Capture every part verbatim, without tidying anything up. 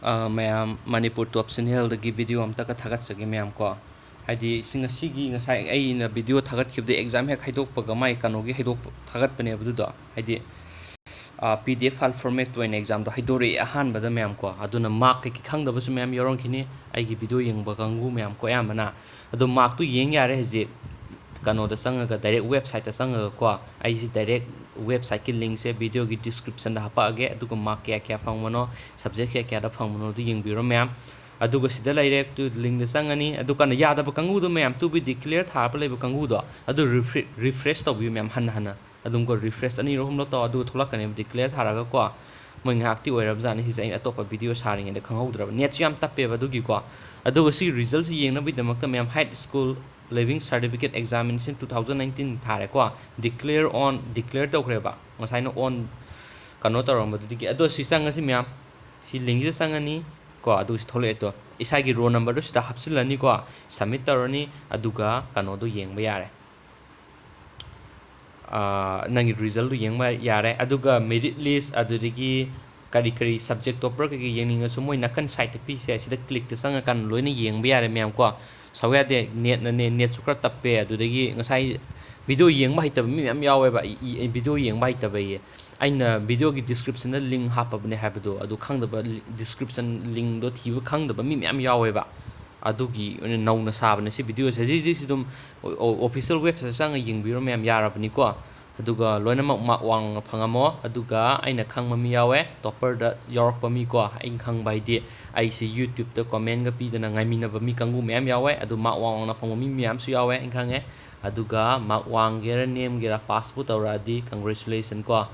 ꯑ, ꯃꯌꯥꯝ, ꯃꯅꯤꯄꯨꯔ ꯇꯣꯞ ꯆꯦꯅꯦꯜꯗꯒꯤ ꯚꯤꯗꯤꯑꯣ ꯑꯝꯇꯒ ꯊꯥꯒꯠꯆꯒꯦ ꯃꯌꯥꯝ ꯀꯣ꯫ ꯍꯥꯏꯗꯤ ꯁꯤ ꯉꯁꯤꯒꯤ, ꯉꯁꯥꯏ ꯑꯩꯅ ꯚꯤꯗꯤꯑꯣ ꯊꯥꯒꯠꯈꯤꯕꯗꯣ, ꯑꯦꯛꯖꯥꯝ ꯍꯦꯛ ꯍꯥꯏꯗꯣꯛꯄꯒ ꯃꯥꯏ ꯀꯩꯅꯣꯒꯤ ꯍꯥꯏꯗꯣꯛꯄ, ꯊꯥꯒꯠꯄꯅꯦꯕ ꯑꯗꯨꯗꯣ꯫ ꯍꯥꯏꯗꯤ, ꯑ, ꯄꯤ ꯗꯤ ꯑꯦꯐ ꯐꯥꯏꯜ ꯐꯣꯔꯃꯦꯠꯇ ꯑꯣꯏꯅ ꯑꯦꯛꯖꯥꯝꯗꯣ ꯍꯥꯏꯗꯣꯔꯛꯑꯦ ꯑꯍꯥꯟꯕꯗ ꯃꯌꯥꯝ ꯀꯣ꯫ ꯑꯗꯨꯅ ꯃꯥꯔꯛ ꯀꯩꯀꯩ ꯈꯪꯗꯕꯁꯨ ꯃꯌꯥꯝ ꯌꯥꯎꯔꯝꯈꯤꯅꯤ ꯑꯩꯒꯤ ꯚꯤꯗꯤꯑꯣ ꯌꯦꯡꯕ ꯀꯥꯡꯕꯨ ꯃꯌꯥꯝ ꯀꯣ ꯑꯌꯥꯝꯕꯅ꯫ ꯑꯗꯣ ꯃꯥꯔꯛꯇꯨ ꯌꯦꯡ ꯌꯥꯔꯦ ꯍꯧꯖꯤꯛ꯫ ꯀꯩꯅꯣꯗ ꯆꯪꯉꯒ, ꯗꯥꯏꯔꯦꯛ ꯋꯦꯕꯁꯥꯏꯠꯇ ꯆꯪꯉꯒꯀꯣ, ꯑꯩꯁꯤ ꯗꯥꯏꯔꯦꯛ ꯋꯦꯕꯁꯥꯏꯠꯀꯤ ꯂꯤꯡꯁꯦ ꯚꯤꯗꯤꯑꯣꯒꯤ ꯗꯤꯁꯀ꯭ꯔꯤꯞꯁꯟꯗ ꯍꯥꯄꯛꯑꯒꯦ꯫ ꯑꯗꯨꯒ ꯃꯥꯔꯛ ꯀꯌꯥ ꯀꯌꯥ ꯐꯪꯕꯅꯣ, ꯁꯕꯖꯦꯛ ꯀꯌꯥ ꯀꯌꯥꯗ ꯐꯪꯕꯅꯣ ꯑꯗꯨ ꯌꯦꯡꯕꯤꯔꯣ ꯃꯌꯥꯝ꯫ ꯑꯗꯨꯒ ꯁꯤꯗ ꯂꯩꯔꯦ, ꯇꯨ ꯂꯤꯡꯗ ꯆꯪꯉꯅꯤ꯫ ꯑꯗꯨ ꯀꯥꯟꯗ ꯌꯥꯗꯕ ꯀꯥꯡꯕꯨꯗꯣ ꯃꯌꯥꯝ, ꯇꯨ ꯕꯤ ꯗꯤꯀ꯭ꯂꯤꯌꯔ ꯊꯥꯕ ꯂꯩꯕ ꯀꯥꯡꯕꯨꯗꯣ, ꯑꯗꯨ ꯔꯤꯐ꯭ꯔꯦ-, ꯔꯤꯐ꯭ꯔꯦꯁ ꯇꯧꯕꯤꯌꯨ ꯃꯌꯥꯝ, ꯍꯟꯅ ꯍꯟꯅ꯫ ꯑꯗꯨꯝꯀꯣ, ꯔꯤꯐ꯭ꯔꯦꯁ ꯑꯅꯤꯔꯛ ꯑꯍꯨꯝꯂꯛ ꯇꯧ, ꯑꯗꯨꯒ ꯊꯣꯛꯂꯛꯀꯅꯦꯕ ꯗꯤꯀ꯭ꯂꯤꯌꯔ ꯊꯥꯔꯒꯀꯣ꯫ ꯃꯣꯏ ꯉꯥꯏꯍꯥꯛꯇꯤ ꯑꯣꯏꯔꯕꯖꯥꯠꯅꯤ ꯁꯤꯁꯦ, ꯑꯩꯅ ꯑꯇꯣꯞꯄ ꯚꯤꯗꯤꯑꯣ ꯁꯥꯔꯤꯉꯩꯗ ꯈꯪꯍꯧꯗ꯭ꯔꯕ꯫ ꯅꯦꯠꯁꯨ ꯌꯥꯝ ꯇꯞꯄꯦꯕ ꯑꯗꯨꯒꯤꯀꯣ꯫ ꯑꯗꯨꯒ ꯁꯤ ꯔꯤꯖꯜꯁꯤ ꯌꯦꯡꯅꯕꯒꯤꯗꯃꯛꯇ ꯃꯌꯥꯝ, high school leaving certificate examination two thousand nineteen ꯊꯥꯔꯦꯀꯣ, ꯗꯤꯀ꯭ꯂꯤꯌꯔ ꯑꯣꯟ, ꯗꯤꯀ꯭ꯂꯤꯌꯔ ꯇꯧꯈ꯭ꯔꯦꯕ ꯉꯁꯥꯏꯅ ꯑꯣꯟ ꯀꯩꯅꯣ ꯇꯧꯔꯝꯕꯗꯨꯗꯒꯤ꯫ ꯑꯗꯣ ꯁꯤ ꯆꯪꯉꯁꯤ ꯃꯌꯥꯝ, ꯁꯤ ꯂꯤꯡꯁꯤꯗ ꯆꯪꯉꯅꯤ ꯀꯣ, ꯑꯗꯨꯒ ꯁꯤ ꯊꯣꯛꯂꯛꯑꯦ꯫ ꯑꯗꯣ ꯏꯁꯥꯒꯤ ꯔꯣꯜ ꯅꯝꯕꯔꯗꯣ ꯁꯤꯗ ꯍꯥꯞꯆꯤꯜꯂꯅꯤꯀꯣ, ꯁꯕꯃꯤꯠ ꯇꯧꯔꯅꯤ, ꯑꯗꯨꯒ ꯀꯩꯅꯣꯗꯣ ꯌꯦꯡꯕ ꯌꯥꯔꯦ꯫ ꯑꯥ, ꯅꯪꯒꯤ ꯔꯤꯖꯜꯗꯨ ꯌꯦꯡꯕ ꯌꯥꯔꯦ꯫ ꯑꯗꯨꯒ ꯃꯦꯔꯤꯠ ꯂꯤꯁ, ꯑꯗꯨꯗꯒꯤ ꯀꯔꯤ ꯀꯔꯤ ꯁꯕꯖꯦꯛ ꯇꯣꯞꯄꯔ ꯀꯩꯀꯩ ꯌꯦꯡꯅꯤꯡꯉꯁꯨ ꯃꯣꯏ ꯅꯥꯀꯟ ꯁꯥꯏꯠꯇ ꯄꯤꯁꯦ, ꯁꯤꯗ ꯀ꯭ꯂꯤꯛꯇ ꯆꯪꯉꯀꯥꯟꯗ ꯂꯣꯏꯅ ꯌꯦꯡꯕ ꯌꯥꯔꯦ ꯃꯌꯥꯝ ꯀꯣ꯫ ꯁꯥꯎ ꯌꯥꯗꯦ, ꯅꯦꯠꯅꯅꯦ, ꯅꯦꯠꯁꯨ ꯈꯔ ꯇꯞꯄꯦ꯫ ꯑꯗꯨꯗꯒꯤ ꯉꯁꯥꯏ ꯚꯤꯗꯤꯑꯣ ꯌꯦꯡꯕ ꯍꯩꯇꯕ ꯃꯤ ꯃꯌꯥꯝ ꯌꯥꯎꯋꯦꯕ, ꯚꯤꯗꯤꯑꯣ ꯌꯦꯡꯕ ꯍꯩꯇꯕ ꯑꯩ꯫ ꯑꯩꯅ ꯚꯤꯗꯤꯑꯣꯒꯤ ꯗꯤꯁꯀ꯭ꯔꯤꯞꯁꯟꯗ ꯂꯤꯡ ꯍꯥꯞꯄꯕꯅꯦ ꯍꯥꯏꯕꯗꯣ, ꯑꯗꯨ ꯈꯪꯗꯕ, ꯗꯤꯁꯀ꯭ꯔꯤꯞꯁꯟ ꯂꯤꯡꯗꯣ ꯊꯤꯕ ꯈꯪꯗꯕ ꯃꯤ ꯃꯌꯥꯝ ꯌꯥꯎꯋꯦꯕ꯫ ꯑꯗꯨꯒꯤ ꯑꯣꯏꯅ ꯅꯧꯅ ꯁꯥꯕꯅꯦ ꯁꯤ ꯚꯤꯗꯤꯑꯣꯁꯦ꯫ ꯍꯧꯖꯤꯛ ꯍꯧꯖꯤꯛꯁꯤ ꯑꯗꯨꯝ ꯑꯣ-, ꯑꯣ-, ꯑꯣꯐꯤꯁꯤꯌꯦꯜ ꯋꯦꯕꯁꯥꯏꯠꯇ ꯆꯪꯉ ꯌꯦꯡꯕꯤꯔꯣ ꯃꯌꯥꯝ, ꯌꯥꯔꯕꯅꯤꯀꯣ꯫ ꯑꯗꯨꯒ ꯂꯣꯏꯅꯃꯛ ꯃꯥꯔꯛ ꯋꯥꯡꯅ ꯐꯪꯉꯝꯃꯣ꯫ ꯑꯗꯨꯒ ꯑꯩꯅ ꯈꯪꯕ ꯃꯤ ꯌꯥꯎꯋꯦ, ꯇꯣꯞꯄꯔꯗ ꯌꯥꯎꯔꯛꯄ ꯃꯤꯀꯣ꯫ ꯑꯩꯅ ꯈꯪꯕ ꯍꯥꯏꯗꯤ ꯑꯩꯁꯤ ꯌꯨꯇ꯭ꯌꯨꯕꯇ ꯀꯣꯃꯦꯟꯒ ꯄꯤꯗꯅ ꯉꯥꯏꯃꯤꯟꯅꯕ ꯃꯤ ꯀꯥꯡꯕꯨ ꯃꯌꯥꯝ ꯌꯥꯎꯋꯦ꯫ ꯑꯗꯨ ꯃꯥꯔꯛ ꯋꯥꯡ ꯋꯥꯡꯅ ꯐꯪꯕ ꯃꯤ ꯃꯌꯥꯝꯁꯨ ꯌꯥꯎꯋꯦ, ꯑꯩꯅ ꯈꯪꯉꯦ꯫ ꯑꯗꯨꯒ ꯃꯥꯔꯛ ꯋꯥꯡꯒꯦꯔꯥ ꯅꯦꯝꯒꯦꯔꯥ ꯄꯥꯁꯄꯨ ꯇꯧꯔꯛꯑꯗꯤ congratulation ꯀꯣ꯫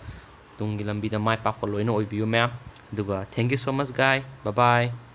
ꯇꯨꯡꯒꯤ ꯂꯝꯕꯤꯗ ꯃꯥꯏ ꯄꯥꯛꯄ ꯂꯣꯏꯅ ꯑꯣꯏꯕꯤꯌꯨ ꯃꯌꯥꯝ꯫ ꯑꯗꯨꯒ thank you so much guy, bye bye꯫